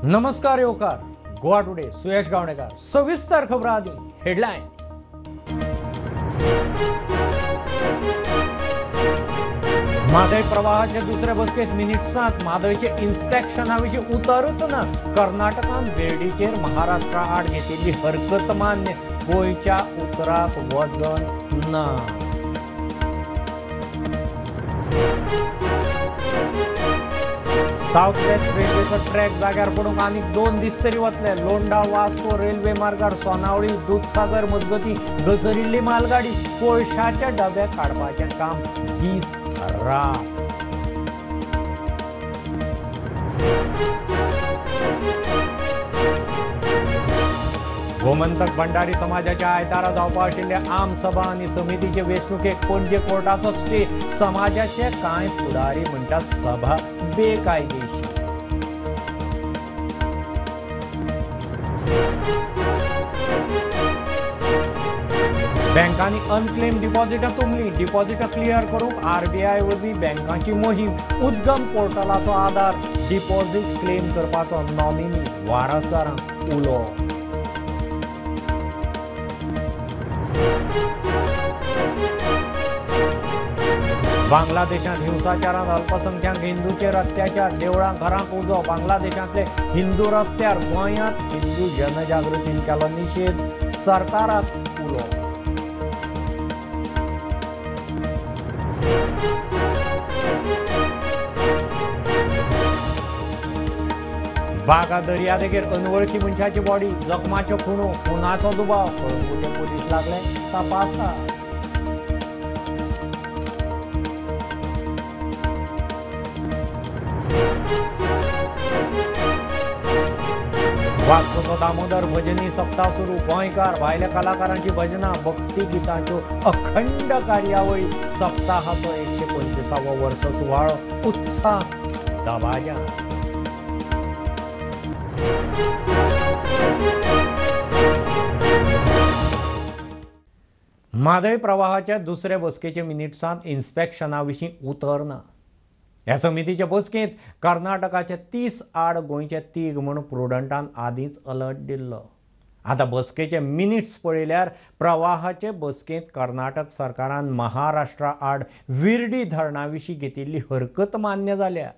नमस्कार येवकार गोवा टुडे सुयश गावणेकर सविस्तर खबरां आदी हेडलायन्स। म्हादय प्रवाहाचे दुसरे बसकेत मिनिट्सांत म्हादयचे इन्स्पेक्शना विशीं उतरूच ना। कर्नाटकान वेर्डीचेर महाराष्ट्रा आड घेतिल्ली हरकत मान्य, गोंयच्या उतराक वजन ना। सावथ वेस्ट रेल्वेचो ट्रॅक जाग्यार पडूंक आनीक 2 दीस तरी वतले। लोंढा वास्को रेल्वे मार्गार सोनावळी दुदसागर मजगती घसरिल्ली मालगाडी, कोळशाचे डबे काडपाचें काम दीस रात। गोमंतक भंडारी समाजाच्या आयतारा जावपा आशिल्ल्या आम सभा आनी समितीचे वेंचणुकेक पणजे कोर्टाचो स्टे, समाजाचे कांय फुडारी म्हणटात सभा बेकायदेशीर। बँकांनी अनक्लेम डिपॉझिटां तुंबली, डिपॉझिटां क्लियर करूंक आरबीआय वरवीं बँकांची मोहीम, उद्गम पोर्टलाचो आदार, डिपॉझिट क्लेम करपाचो नॉमिनी वारसदारांक उलो। बांगलादेशांत हिंसाचारांत अल्पसंख्याक हिंदूचेर अत्याचार, देवळां घरांक उजो, बांगलादेशांतले हिंदू रस्त्यार, गोंयांत हिंदू जनजागृतीन केलो निशेध, सरकाराक उलो। बागा दर्यादेगेर अनवळखी मनशाची बॉडी, जखमाच्यो खुणो, खुनाचो दुबाव, कळंगूटे पोलीस लागले तपासाक। वास्कोचो दामोदर भजनी सप्ताह सुरू, गोंयकार भायल्या कलाकारांची भजनां, भक्ती गितांच्यो अखंड कार्यावळी, सप्ताहाचो 125वो वर्स सुवाळो उत्साह दबाज्यान। म्हादय प्रवाहाच्या दुसरे बसकेचे मिनिट्सांत इन्स्पेक्शना विशीं उतर ना। ह्या समितीचे बसकेंत कर्नाटकाचे 30 आड गोंयचे 3 म्हूण प्रुडंटान आदींच अलर्ट दिल्लो। आतां बसकेचे मिनिट्स पळयल्यार प्रवाहाचे बसकेंत कर्नाटक सरकारान महाराष्ट्रा आड विर्डी धरणा विशीं घेतिल्ली हरकत मान्य जाल्या।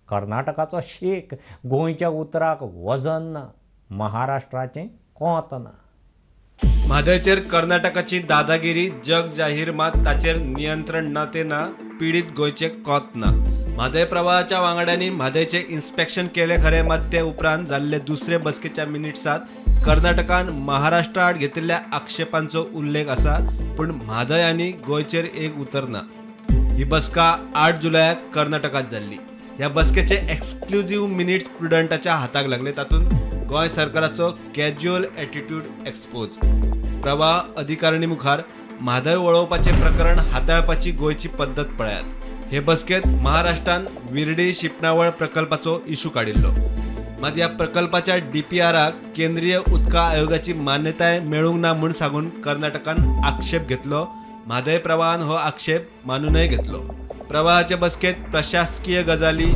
कर्नाटकाचो शेक, गोंयच्या उतराक वजन ना, महाराष्ट्राचें कोंत ना। म्हादयचेर कर्नाटकाची दादागिरी जग जाहीर, मात ताचेर नियंत्रण ना ते ना, पीडित गोंयचे कोत ना। म्हादय प्रवाहाच्या वांगड्यांनी म्हादयचे इन्स्पेक्शन केले खरें, मात ते उपरांत जाल्ले दुसरे बसकेच्या मिनिट्सांत कर्नाटकान महाराष्ट्रा आड घेतिल्ल्या आक्षेपांचो उल्लेख आसा, पूण म्हादय आनी गोंयचेर एक उतर ना। ही बसका 8 जुलयाक कर्नाटकांत जाल्ली। ह्या बसकेचे एक्सक्लुझीव मिनिट्स प्रुडंटाच्या हाताक लागले, तातूंत गोंय सरकाराचो कॅज्युअल एटिट्यूड एक्सपोज। प्रवाह अधिकारणी मुखार म्हादय वळोवपाचें प्रकरण हाताळपाची गोंयची पद्दत पळयात। हे बसकेंत महाराष्ट्रान विर्डी शिंपणावळ प्रकल्पाचो इशू काडिल्लो, मात ह्या प्रकल्पाच्या डीपीआराक केंद्रीय उदका आयोगाची मान्यताय मेळूंक ना म्हूण सांगून कर्नाटकान आक्षेप घेतलो। म्हादय प्रवाहान हो आक्षेप मानूनय घेतलो। प्रवाहाचे बसकेंत प्रशासकीय गजाली,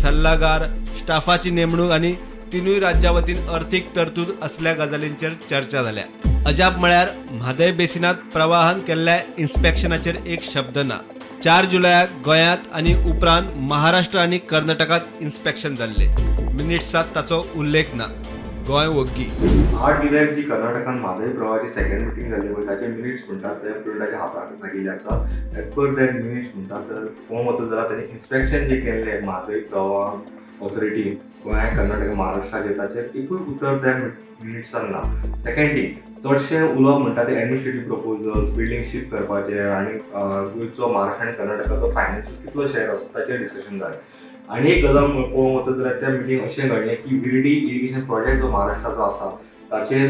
सल्लागार, स्टाफाची नेमणूक आनी तिनूय राज्यां वतीन अर्थीक तरतूद असल्या गजालींचेर चर्चा जाल्या। अजाप म्हळ्यार म्हादय बेसिनांत प्रवाहान केल्ल्या इन्स्पेक्शनाचेर एक शब्द ना। 4 जुलयाक गोंयांत आनी उपरांत महाराष्ट्र आनी कर्नाटकांत इन्स्पेक्शन जाल्लें, मिनिट्सांत ताचो उल्लेख ना। गोंय वग्गी। 8 जुलयाक जी कर्नाटकान म्हादय प्रवाहाची सेकंड मिटींग जाली पळय, ताचे मिनिट्स म्हणटात ते प्रुडंटाच्या हाताक लागिल्ले आसा। एज पर that minutes म्हणटात तर पळोवंक वचत जाल्यार ताचें इन्स्पेक्शन जें केल्लें म्हादय प्रवाह ऑथॉरिटी गोंय कर्नाटक महाराष्ट्राचेर, ताचेर एकूय उतर त्या मिनिट्सान ना। सेकंड थिंग, चडशें उलोवप म्हणटा ते एडमिनिस्ट्रेटीव प्रपोजल्स, बिल्डींग शिफ्ट करपाचे आनी गोंयचो महाराष्ट्र आनी कर्नाटकाचो फायनान्शियल कितलो शेअर आसा ताचेर डिस्कशन जालें। आनी एक गजाल पळोवंक वचत जाल्यार त्या मिटींग अशें घडलें की विर्डी इरिगेशन प्रोजेक्ट जो महाराष्ट्राचो आसा ताचेर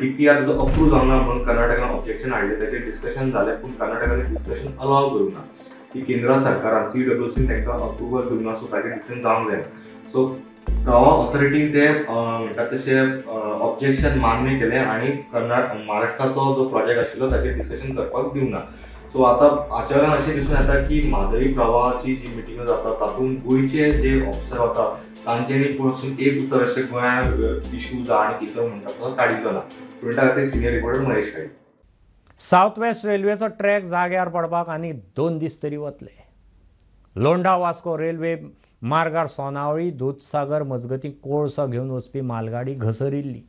डीपीआर जो अप्रूव जावंक ना म्हणून कर्नाटकान ऑब्जेक्शन हाडलें, ताचेर डिस्कशन जालें, पूण कर्नाटकान डिस्कशन अलाव करूंक ना की केंद्र सरकारान सीडब्ल्यूसीन तांकां अप्रुवल दिवंक ना, सो ताचेर डिस्कशन जावंक जायना। सो प्रवाह ऑथॉरिटीन ते म्हणटात तशें ऑब्जेक्शन मान्य केलें आनी महाराष्ट्राचो जो प्रोजेक्ट आशिल्लो ताचेर डिस्कशन करपाक दिवंक ना। सो आतां आचरण अशें दिसून येता की म्हादय प्रवाहाची जी मिटिंग जाता तातूंत गोंयचे जे ऑफिसर वता तांच्यांनी पसून एक उतर अशें गोंयांत इशू जा आनी कितें म्हणटा तो काडिल्लो ना. प्रुडंटा खातीर senior reporter Mahesh Kali. South west रेल्वेचो ट्रॅक जाग्यार पडपाक आनी 2 दीस तरी वतले. लोंढा वास्को रेल्वे मार्गार सोनावळी दूदसागर मजगतीं कोळसो घेवन वचपी मालगाडी घसरिल्ली.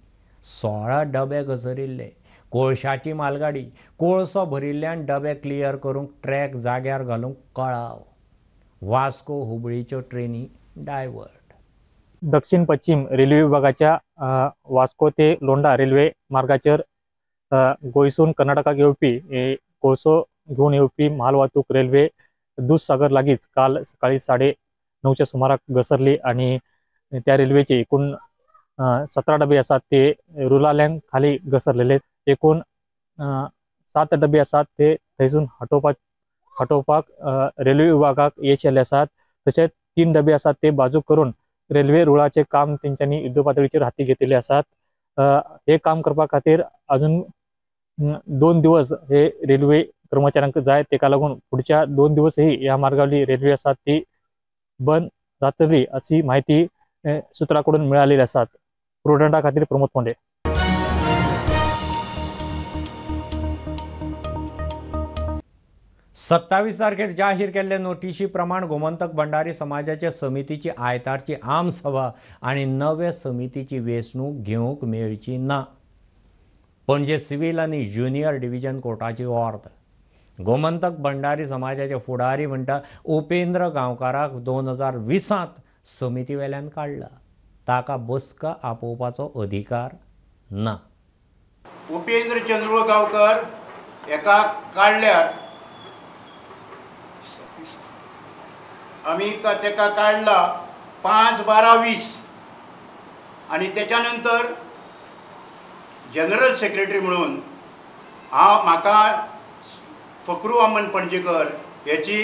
16 डबे घसरिल्ले. कोळशाची मालगाडी कोळसो भरिल्ल्यान डबे क्लियर करूंक ट्रॅक जाग्यार घालूंक कळाव. वास्को हुबळीच्यो ट्रेनी डायवर्ट. दक्षिण पश्चिम रेल्वे विभागाच्या वास्को ते लोंढा रेल्वे मार्गाचेर गोंयसून कर्नाटकाक येवपी कोळसो घेवन येवपी मालवाहतूक रेल्वे दूदसागर लागींच काल सकाळी 9:30च्या सुमाराक घसरली आनी त्या रेल्वेचे एकूण 17 डबे आसात ते रुलाल्यान खाली घसरलेले. एकूण 7 डबे आसात ते थंयसून हटोवपाक रेल्वे विभागाक यश आयिल्लें आसात. तशेंच 3 डबे आसात ते बाजूक करून रेल्वे रुळाचें काम तेंच्यांनी युद्ध पातळीचेर हाती घेतिल्ले आसात. हे काम करपा खातीर अजून 2 दिवस हे रेल्वे कर्मचाऱ्यांक जाय, तेका लागून पुढच्या 2 दिवसही ह्या मार्गावली रेल्वे आसात ती बंद जातली अशी माहिती सूत्राकडून मिळालेली आसात. प्रुडंटा खातीर प्रमोद फोंडे. सत्तावीस तारखेर जाहीर केल्ले नोटिशी प्रमाण गोमंतक भंडारी समाजाचे समितीची आयतारची आमसभा आनी नवे समितीची वेंचणूक घेवंक मेळची ना. पणजे सिव्हील आनी ज्युनियर डिव्हिजन कोर्टाची ऑर्द. गोमंतक भंडारी समाजाचे फुडारी म्हणटा उपेंद्र गांवकाराक 2020 समिती वेल्यान काडला, ताका बसका आपोवपाचो अधिकार ना. उपेंद्र चंद्रू गांवकर एका काडल्यार आमी तेका काडला 5/12/20 आनी तेच्या नंतर जनरल सेक्रेटरी म्हणून हांव म्हाका फकरू वामन पणजेकर हेची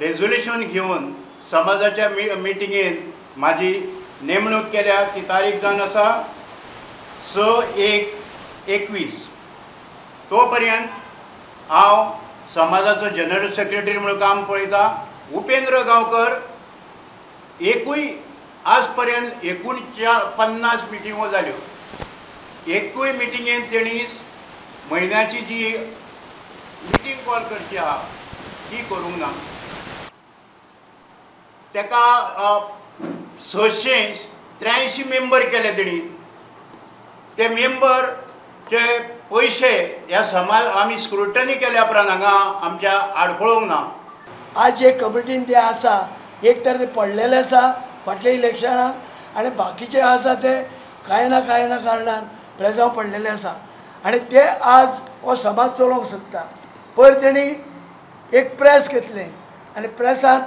रेजोल्युशन घेवन समाजाच्या मिटिंगेन म्हाजी नेमणूक केल्या. ती तारीख जावन आसा 6/1/21. तो पर्यंत हांव समाजाचो जनरल सेक्रेटरी म्हणून काम पळयता. उपेंद्र गांवकर एकूय आज पर्यंत 49 मिटिंगो जाल्यो, एकूय मिटिंगेन तेणी म्हयन्याची जी मिटींग कॉल करची आहा ती करूंक ना. तेका 683 मेंबर केले तेणी. ते मेंबरचे पयशे ह्या समाज आमी स्क्रुटनी केल्या उपरांत हांगा आमच्या आडखळूंक ना. आज जे कमिटीन ते आसा एक तर ते पडलेले आसा फाटल्या इलेक्शनाक आनी बाकीचे आसा ते कांय ना कांय ना कारणान प्रेजांव पडलेले आसा आनी ते आज हो समाज चलोवंक सोदता. पयर तेणी एक प्रेस घेतलें आनी प्रेसांत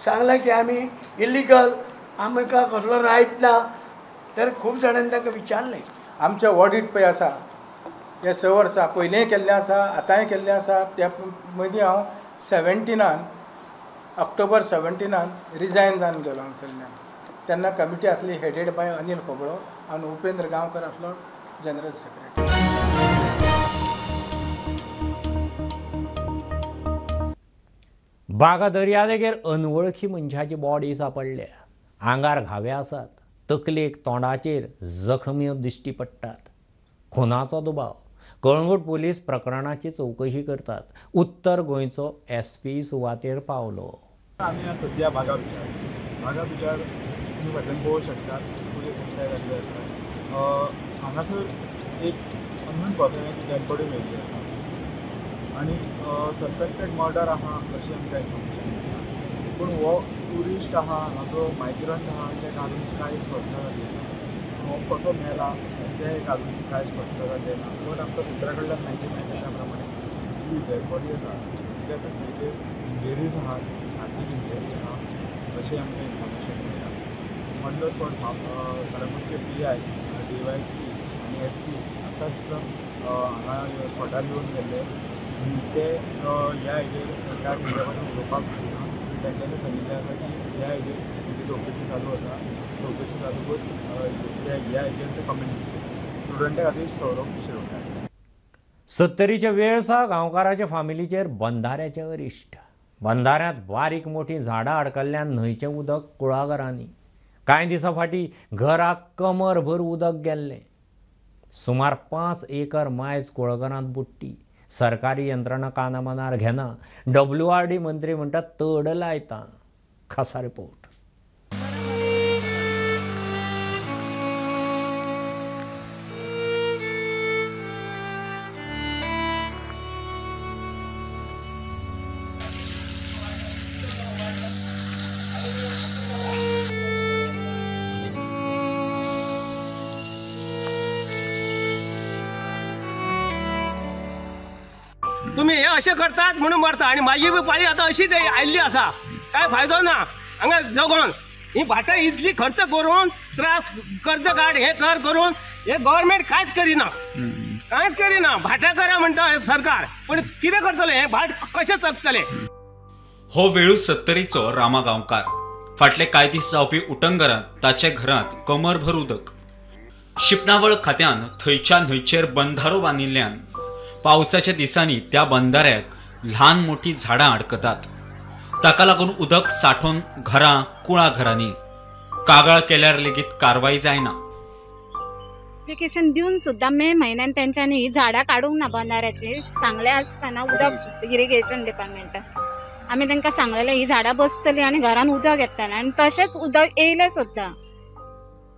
सांगलें की आमी इलिगल, आमकां कसलो रायट ना. तर खूब जाणांनी तांकां विचारलें. आमचें ऑडीट पळय आसा हे 6 वर्सां पयलींय केल्लें आसा, आतांय केल्लें आसा. त्या मदीं हांव 17 ऑक्टोबर 17 रिजायन जावन गेलो हांगासरल्यान. तेन्ना कमिटी आसली हेडेड बाय अनिल खोबळो आनी उपेंद्र गांवकर आसलो जनरल सेक्रेटरी. बागा दर्यादेगेर अनवळखी मनशाची बॉडी सापडल्या. आंगार घावे आसात, तकलेक तोंडाचेर जखमी दिश्टी पडटात. खुनाचो दुबाव. कळंगूट पोलीस प्रकरणाची चवकशी करतात. उत्तर गोंयचो एसपी सुवातेर पावलो. आमी सद्या बागा बिचार, बागा बिचार तुमी फाटल्यान पळोवंक शकतात, पुलीस एकठांय जाल्ले आसा. हांगासर एक अननोन पर्सनाची डेड बॉडी मेळिल्ली आसा आनी सस्पेक्टेड मर्डर आहा अशी आमकां इन्फॉर्मेशन मेळटा. पूण हो ट्युरिस्ट आहा, हाचो मायग्रंट आहा तें अजून कांय स्पश्ट जाल्लें ना. हो कसो मेला तें एक अजून कांय स्पश्ट जाल्लें ना. बट आमकां सुत्रा कडल्यान म्हायती मेळटा त्या प्रमाणे जी डेड बॉडी आसा तिच्या तकलेचेर इंजरीज आहात, हातीक इंजरी आहा अशें आमकां इन्फॉर्मेशन मेळटा. On the spot कळंगूटचे PI, DYSP आनी SP आतांच हांगा स्पॉटार येवन गेल्ले. ते ह्या हेजेर कांय संदर्भान उलोवपाक सोदिना. तेंच्यांनी सांगिल्लें आसा की ह्या हेजेर तेंची चवकशी चालू आसा, चवकशी चालू करून ते ह्या हेजेर ते कमेंट दितले. स्टुडंटा खातीर सौरभ शिरोडकार. सत्तरीच्या वेळसा गांवकाराच्या फामिलीचेर बंधाऱ्याचें अरिश्ट. बंधाऱ्यांत बारीक मोठी झाडां आडकल्ल्यान न्हंयचें उदक कुळागरांनी. कांय दिसां फाटीं घराक कमरभर उदक गेल्लें. सुमार 5 एकर मायज कुळगरांत बुडटी. सरकारी यंत्रणा कानामनार घेना. WRD मंत्री म्हणटा तड लायता. खासा रिपोर्ट. तुम्ही हे अशें करतात म्हणून मरता आनी म्हाजी बी पाळी आतां अशीच आयिल्ली आसा. काय फायदो ना हांगा जगोन. ही भाटां इतली खर्च करून त्रास कर्ज काड हे कर करून हे गव्हर्मेंट कांयच करिना, कांयच करिना. भाटां करा म्हणटा सरकार, पण कितें करतले? हे भाट कशें चकतले? हो वेळू सत्तरीचो रामा गांवकार. फाटले कांय दीस जावपी उटंगरांत ताच्या घरांत कमरभर उदक. शिपणावळ खात्यान थंयच्या न्हंयचेर बंधारो बांदिल्ल्यान पावसाच्या दिसांनी त्या बंधाऱ्याक ल्हान मोठी झाडां अडकतात. ताका लागून उदक साठोवन घरां कुळाघरांनी. कागाळ केल्यार लेगीत कारवाई जायना. एप्लिकेशन दिवन सुद्दां मे म्हयन्यान तेंच्यांनी ही झाडां काडूंक ना बंधाऱ्याची. सांगलें आसतना उदक इरिगेशन डिपार्टमेंटान आमी तांकां सांगलेलें ही झाडां बसतलीं आनी घरान उदक येतलें आनी तशेंच उदक येयलें सुद्दां.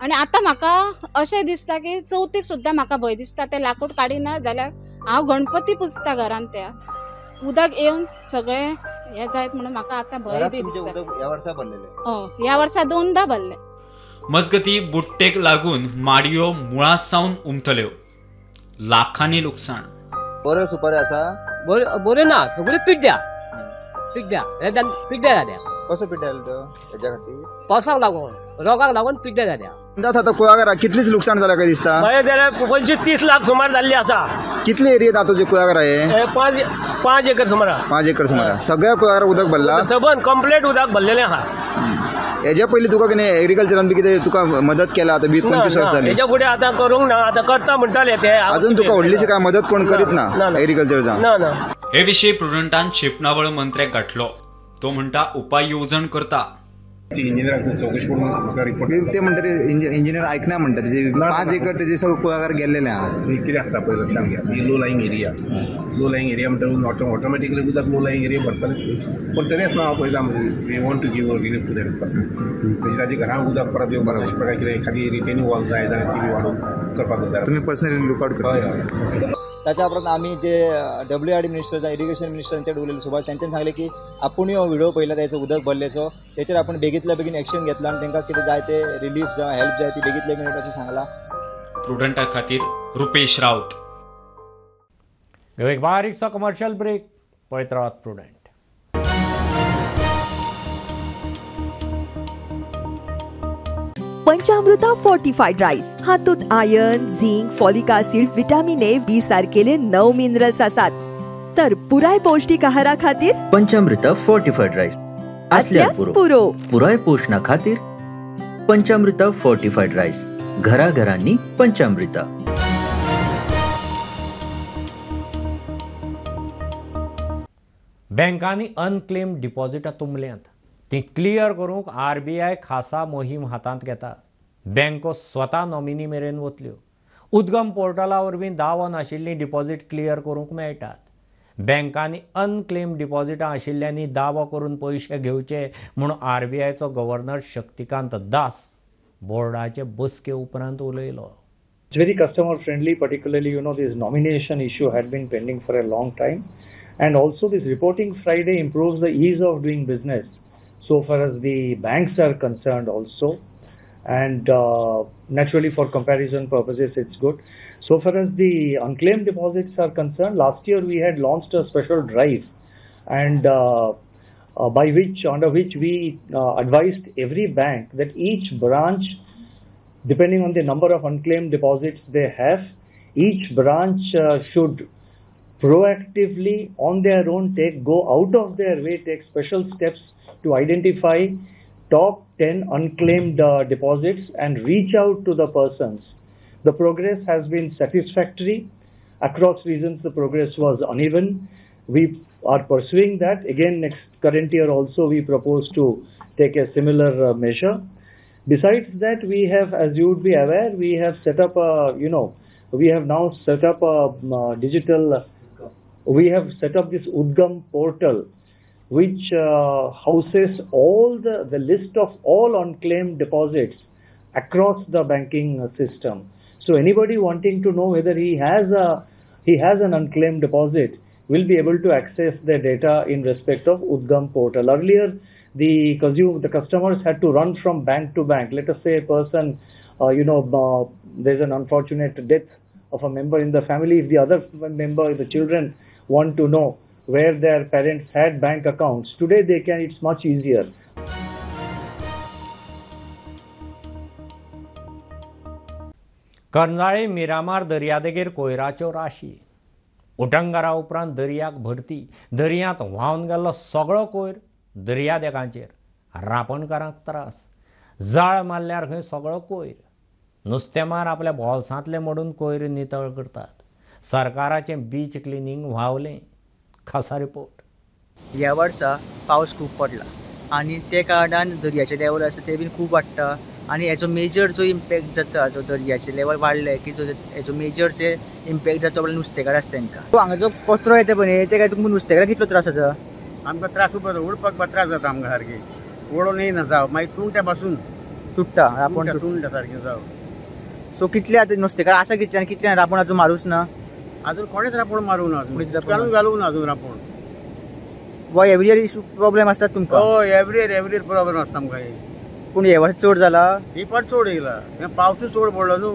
आनी आतां म्हाका अशें दिसता की चवथीक सुद्दां म्हाका भंय दिसता. तें लाकूड काडिना जाल्यार हांव गणपती पुजता घरान, त्या उदक येवन सगळें हें जायत म्हणून म्हाका आतां भंय बी दिसता. ह्या वर्सा भरलेलें? ह्या वर्सा 2दा भरलें. मजगती बुट्टेक लागून माडयो मुळा सावन उमथल्यो. लाखांनी लुकसाण. बऱ्यो सुपारी आसा? बऱ्यो ना, सगळ्यो पिड्ड्या पिड्ड्या पिड्ड्या जाल्या. कसो पिड्ड्या जालो तो? हेज्या खातीर पावसाक लागून, रोगाक लागून पिड्ड्या जाल्या. अंदाज आतां कुळागराक कितलीच लुकसाण जाल्या काय दिसता? हय जाल्यार 25-30 लाख सुमार जाल्ली आसा. कितले एरियेत आतां तुजे कुळागर हे? 5 एकर सुमार. 5 एकर सुमार. सगळ्या कुळागराक उदक भरला? सबंद कंप्लीट उदक भरलेलें आसा. हेज्या पयलीं तुका कितें एग्रीकल्चरान बी कितें तुका मदत केला आतां 20-25 वर्सांनी? हेज्या फुडें आतां करूंक ना, आतां करता म्हणटाले ते. अजून तुका व्हडलीशी काय मदत कोण करीत ना एग्रीकल्चरचा? ना ना. हे विशीं प्रुडंटान शिपणावळ मंत्र्याक गाठलो. तो म्हणटा उपाय येवजण करता. इंजिनियराक चौकशी करून म्हाका रिपोर्ट. ते म्हणटा इंजिनियर आयकना म्हणटा. तेजे 5 एकर तेजे सगळें कुळागर गेल्लेलें आहा. कितें आसता पळय लक्षांत घ्या, ही low lying area. Low lying area म्हणटा ऑटोमॅटिकली उदक लो लायिंग एरिया भरतलें. पूण तरी आसतना हांव पळयता we want to give relief to that person. म्हणजे ताच्या घरांत उदक परत येवपाक अशें प्रकार कितें एखादी रिटेनिंग वॉल जाय जाल्यार ती बी वाडोवन करपाचो जाय. तुमी पर्सनली लुकआउट करता? हय हय. ताच्या उपरांत आमी जे WRD minister जावं इरिगेशन मिनिस्टर हांचे उलयले सुभाष, तांच्यान सांगलें की आपूण हो व्हिडिओ पळयला ताचो उदक भरलें, सो तेचेर आपूण बेगींतल्या बेगीन एक्शन घेतला आनी तांकां कितें जाय ते रिलीफ जावं हेल्प जाय ती बेगींतल्या बेगीन अशें सांगलां. प्रुडंटा खातीर रुपेश राऊत. एक बारीकसो कमर्शियल ब्रेक. पळयत रावात प्रुडंट. पंचामृता फोर्टिफाईड राईस हातूंत iron, zinc, folic acid, vitamin A, B सारकेले 9 मिनरल्स आसात. तर पुराय पौष्टिक आहारा खातीर पंचामृता फोर्टिफाईड राईस आसल्यार पुरो. पुराय पोषणा खातीर पंचामृता फोर्टिफाईड राईस घराघरांनी पंचामृता. बँकांनी अनक्लेम डिपॉझिटां तुंबल्यांत. ती क्लियर करूंक RBI खासा मोहीम हातांत घेता. बँको स्वता नॉमिनी मेरेन वतल्यो. उद्गम पोर्टला वरवीं दावो नाशिल्लीं डिपॉझिट क्लियर करूंक मेळटात. बँकांनी अनक्लेम डिपॉझिटां आशिल्ल्यांनी दावो करून पयशे घेवचे म्हूण RBIचो गव्हर्नर शक्तिकांत दास बोर्डाचे बसके उपरांत उलयलो. It's very customer friendly, particularly you know this nomination issue had been pending for a long time, and also this reporting Friday improves the ease of doing business so far as the banks are concerned also, and naturally for comparison purposes it's good. So far as the unclaimed deposits are concerned, last year we had launched a special drive, and under which we advised every bank that each branch, depending on the number of unclaimed deposits they have, each branch should proactively on their own go out of their way, take special steps to identify top 10 unclaimed deposits and reach out to the persons. The progress has been satisfactory. Across regions, the progress was uneven. We are pursuing that. Again, next current year also we propose to take a similar measure. Besides that, we have, as you would be aware, we have set up a, you know, we have now set up a digital, we have set up this Udgam portal, which houses all the list of all unclaimed deposits across the banking system. So anybody wanting to know whether he has an unclaimed deposit will be able to access the data in respect of Udgam portal. Earlier, the customers had to run from bank to bank. Let us say a person, there's an unfortunate death of a member in the family. If the other member, the children, want to know where their parents had bank accounts, today they can, it's much easier. Karnale Miramar दर्यादेगेर कोयराच्यो राशी. उटंगारा उपरांत दर्याक भरती. दर्यांत व्हांवन गेल्लो सगळो कोयर दर्यादेगांचेर. रापणकारांक त्रास. जाळ मारल्यार खंय सगळो कोयर. नुस्तेमार आपल्या बोल्सांतले मोडून कोयर नितळ करतात. सरकाराचें बीच क्लिनींग व्हांवलें. खासा रिपोर्ट. ह्या वर्सा पावस खूब पडला आनी ते कारणान दर्याचें लेवल आसा तें बीन खूब वाडटा आनी हेचो मेजर जो इम्पॅक्ट जाता, जो दर्याचें लेवल वाडलें की जो हेचो मेजर जे इम्पॅक्ट जाता तो नुस्तेकार आसता तेंकां. हांगा जो कचरो येता पळय ते काय तुमकां नुस्तेकाराक कितलो त्रास जाता? आमकां त्रास खूब जाता, उडपाक त्रास जाता आमकां सारकी. ओडून येयना जावं, मागीर तुमट्या पासून तुट्टा रांपोण, तुमट्या सारकें जावं. सो कितले आतां नुस्तेकार आसा कितले आनी कितले रांपोण अजून मारूच ना? अजून कोणेच रांपोण मारूंक ना, अजून घालूंक ना अजून रांपोण. वा एवरी इयर इशू प्रॉब्लेम आसता तुमकां? हय, एवरी इयर प्रॉब्लेम आसता आमकां. पूण हे वर्स चड जाला? ही फावट चड येयला, पावसूय चड पडलो न्हू,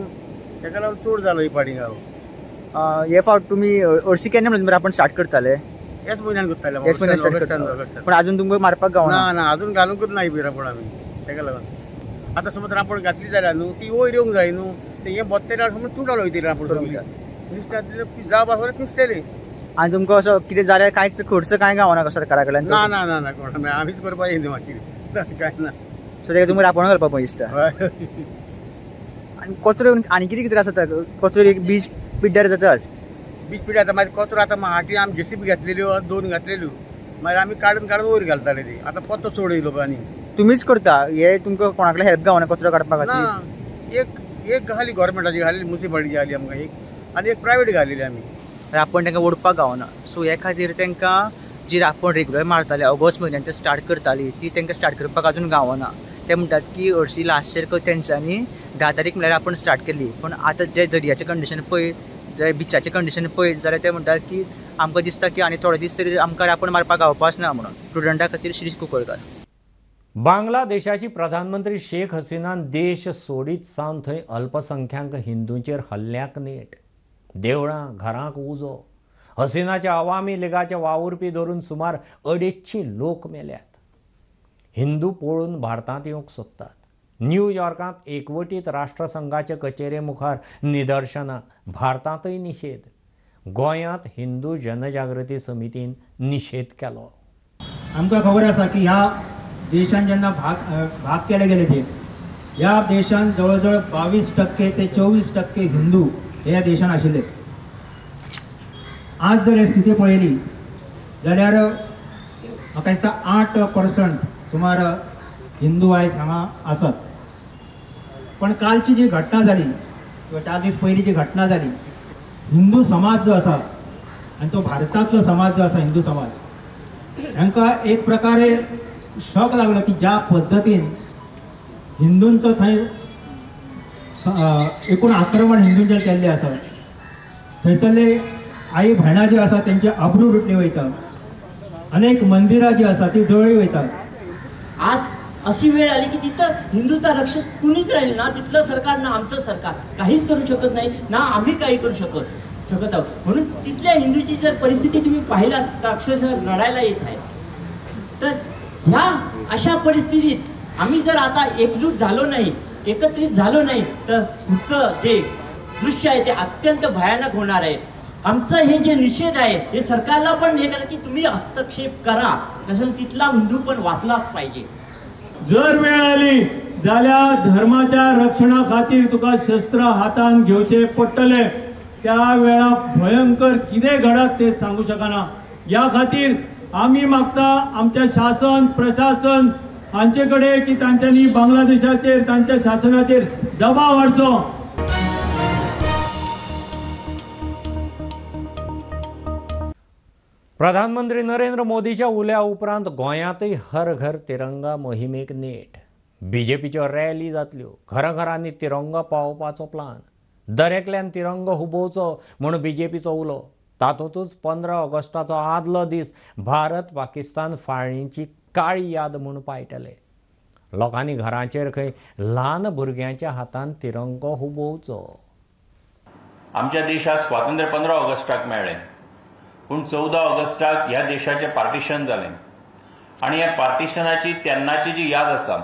तेका लागून चड जालो ही फाटीं गांव. हे फावट तुमी हरशीं केन्ना म्हणून रांपोण स्टार्ट करताले? हेच म्हयन्यान करताले, ऑगस्टान. पूण अजून तुमकां मारपाक गावना? ना ना, अजून घालूंकच ना ही रांपोण आमी, तेका लागून. आतां समज रांपोण घातली जाल्यार न्हू ती वयर येवंक जाय न्हू, ते हें बोत्तें समज तुटोन वयतली रांपोण सगळी. नुस्तें जावं आसल्यार पिसतली. आनी तुमकां असो कितें जाल्यार कांयच खर्च कांय गावना सरकारा कडल्यान? ना ना ना ना, कोण आमीच करपाक येयना मागीर, कांय ना. सो तेका तुमी रांपोण घालपाक पळय दिसता. आनी कचरो आनी कितें कितें त्रास जाता? कचरो एक बीच पिड्ड्यार जाताच. बीच पिड्ड्यार जाता, मागीर कचरो आतां हाटी आमी जेसीबी घातलेल्यो, दोन घातलेल्यो, मागीर आमी काडून काडून वयर घालताले ती. आतां पत्तो चड येयलो आनी. तुमीच करता हे? तुमकां कोणा कडेन हेल्प गावना कचरो काडपा खातीर? ना, एक घाली गव्हर्मेंटाची घाली, मुन्सिपालिटीची घाली आमकां एक, आनी एक प्रायवेट घालेली आमी. रांपोण तांकां ओडपाक गावना, सो हे खातीर तांकां जी रांपोण रेगुलर मारताले ऑगस्ट म्हयन्यान ते स्टार्ट करताली ती तांकां स्टार्ट करपाक अजून गावना. ते म्हणटात की हरशीं लास्ट इयर तेंच्यांनी 10 तारीख म्हणल्यार रांपोण स्टार्ट केली, पूण आतां जे दर्याचें कंडिशन पळयत, जे बिचाचें कंडिशन पळयत जाल्यार ते म्हणटात की आमकां दिसता की आनी थोडे दीस तरी आमकां रांपोण मारपाक गावपाच ना म्हणून. प्रुडंटा खातीर शिरीष कुंकळकार. बांगलादेशाची प्रधानमंत्री शेख हसिनान देश सोडीत सावन थंय अल्पसंख्याक हिंदूंचेर हल्ल्याक नेट. देवळां घरांक उजो. हसिनाच्या अवामी लिगाचे वावुरपी धरून सुमार 250 लोक मेल्यात. हिंदू पळून भारतांत येवंक सोदतात. न्यूयॉर्कांत एकवटीत राष्ट्रसंघाचे कचेरे मुखार निदर्शनां. भारतांतय निशेध. गोंयांत हिंदू जनजागृती समितीन निशेध केलो. आमकां खबर आसा की ह्या देशान जेन्ना भाग केले गेले ते ह्या देशान जवळ जवळ 22% ते 24% हिंदू ह्या देशान आशिल्ले. आज जर ही स्थिती पळयली जाल्यार म्हाका दिसता 8% सुमार हिंदू आयज हांगा आसात. पण कालची जी घटना जाली किंवा 4 दीस पयलीं जी घटना जाली, हिंदू समाज जो आसा आनी तो भारतांतलो समाज जो आसा हिंदू समाज, हांकां एक प्रकारे शॉक लागलो की ज्या पद्दतीन हिंदूंचो थंय एकूण आक्रमण हिंदूंचेर केल्लें आसा, थंयसरले आई भयणां जी आसा तेंची आबरू लुटली वयता, अनेक मंदिरां जी आसा ती जळ्ळी वयतात. आज अशी वेळ आली की तिथं हिंदूचा रक्षक कुणीच राहील ना, तिथलं सरकार ना आमचं सरकार काहीच करू शकत नाही, ना आम्ही काही करू शकत आहोत. म्हणून तिथल्या हिंदूची जर परिस्थिती तुम्ही पाहिलात तर अक्षरशः रडायला येत आहे. तर ह्या अशा परिस्थितीत आम्ही जर आता एकजूट झालो नाही, एकत्रित झालो नाही तर पुढचं जे दृश्य आहे ते अत्यंत भयानक होणार आहे. आमचं हे जे निषेध आहे हे सरकारला पण हे करा की तुम्ही हस्तक्षेप करा, नसेल तिथला हिंदू पण वाचलाच पाहिजे. जर वेळ आली जाल्यार धर्माच्या रक्षणा खातीर तुका शस्त्र हातान घेवचे पडटले. त्या वेळा भयंकर कितें घडत ते सांगू शकना. ह्या खातीर आमी मागता आमच्या शासन प्रशासन हांचे कडेन की तांच्यांनी बांगलादेशाचेर तांच्या शासनाचेर दबाव हाडचो. प्रधानमंत्री नरेंद्र मोदीच्या उल्या उपरांत गोंयांतय हर घर तिरंगा मोहिमेक नेट. बीजेपीच्यो रॅली जातल्यो, घराघरांनी तिरंगा पावोवपाचो प्लान, दरेकल्यान तिरंगो हुबोवचो म्हूण बीजेपीचो उलो. तातूंतच 15 ऑगस्टाचो आदलो दीस भारत पाकिस्तान फाळणीची काळी याद म्हूण पाळटले. लोकांनी घरांचेर खंय ल्हान भुरग्यांच्या हातान तिरंगो हुबोवचो. आमच्या देशाक स्वातंत्र्य 15 ऑगस्टाक मेळ्ळें, पूण 14 ऑगस्टाक ह्या देशाचें पार्टिशन जालें आनी ह्या पार्टिशनाची तेन्नाची जी याद आसा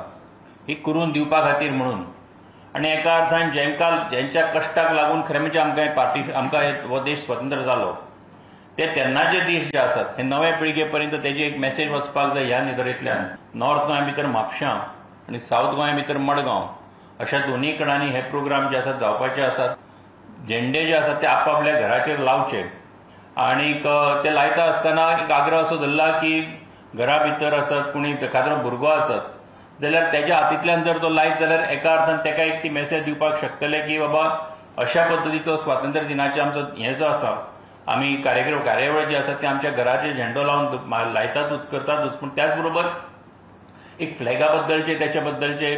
ही करून दिवपा खातीर म्हणून आनी एका अर्थान जेंका जेंच्या कश्टाक लागून खरें म्हणजे आमकां पार्टिशन आमकां हो देश स्वतंत्र जालो ते तेन्नाचे दीस जे आसात हे नव्या पिळगे पर्यंत तेजी एक मॅसेज वचपाक जाय. ह्या नदरेंतल्यान नॉर्थ गोंया भितर म्हापशां आनी सावथ गोंया भितर मडगांव अशा दोनूय कडांनी हे प्रोग्राम जे आसात जावपाचे आसात. झेंडे जे आसात ते आपापल्या घराचेर लावचे आनीक ते लायता आसतना एक आग्रह असो धरला की घरा भितर आसत कोणी एखादरो भुरगो आसत जाल्यार तेज्या हातींतल्यान जर तो लायत जाल्यार एका अर्थान तेका एक ती मॅसेज दिवपाक शकतले की बाबा अशा पद्दतीचो स्वातंत्र्य दिनाचे आमचो हें जो आसा आमी कार्यक्रम कार्यावळ जी आसा ते आमच्या घराचेर झेंडो लावन लायतातूच करतातूच, पूण त्याच बरोबर एक फ्लॅगा बद्दलचे त्याच्या बद्दलचे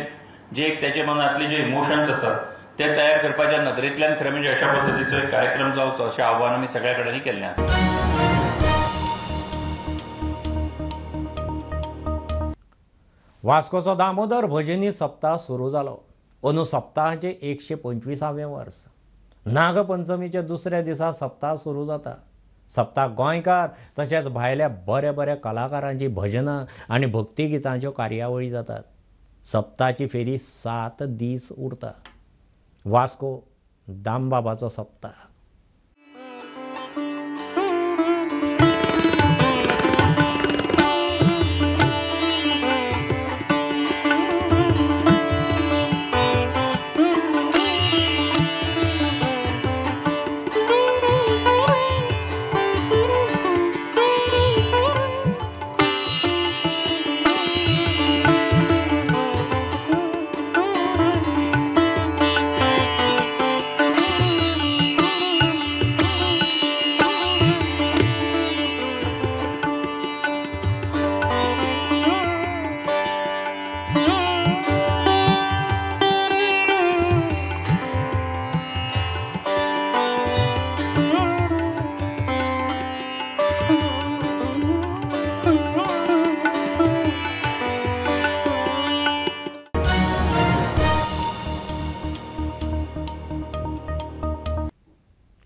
जे एक त्याच्या मनांतले जे इमोशन्स आसात ते तयार करपाच्या नदरेंतल्यान खरें म्हणजे अशा पद्दतीचो एक कार्यक्रम जावचो अशें आव्हान आमी सगळ्या कडेन केल्लें आसा. वास्कोचो दामोदर भजनी सप्ताह सुरू जालो. अंदू सप्ताहाचें 125वें वर्स. नागपंचमीच्या दुसऱ्या दिसा सप्ताह सुरू जाता. सप्ताह गोंयकार तशेंच भायल्या बऱ्या बऱ्या कलाकारांची भजनां आनी भक्तिगितांच्यो कार्यावळी जातात. सप्ताहाची फेरी 7 दीस उरता. वास्को दामबाबाचो सप्ताह.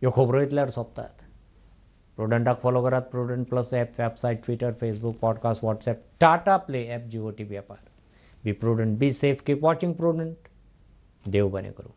ह्यो खबरो इतल्यार सोंपतात. प्रुडंटाक फॉलो करात Prudent plus app, website, Twitter, Facebook, podcast, WhatsApp, Tata play app, Jio TV ॲपार. Be prudent, be safe, keep watching Prudent. देव बरें करूं.